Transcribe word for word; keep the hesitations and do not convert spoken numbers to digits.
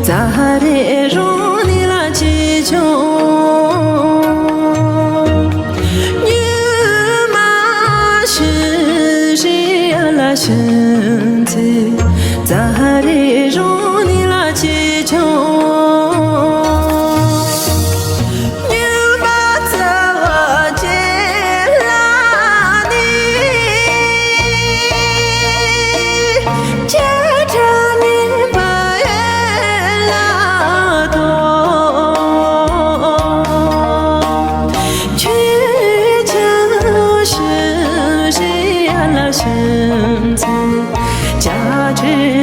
ཙཱ་རེ་རོ་ནི་ལ་ཅི་ཆོ། ཉི་མ་ཤི་ཤི་ཡ་ལ་ཤི་ཚེ། ཙཱ་རེ་རོ་ནི་ལ་ཅི་ཆོ། ཉི་མ་ཙ་བ་ཅེ་ལ་ནི། ཅེ་ཏྲ་ནི་བ་ཡེ་ལ་དོ། ཆུ་ཆུ་ཤི་ཤི་ཡ་ལ་ཤི་ཚེ། ཅ་ཆུ་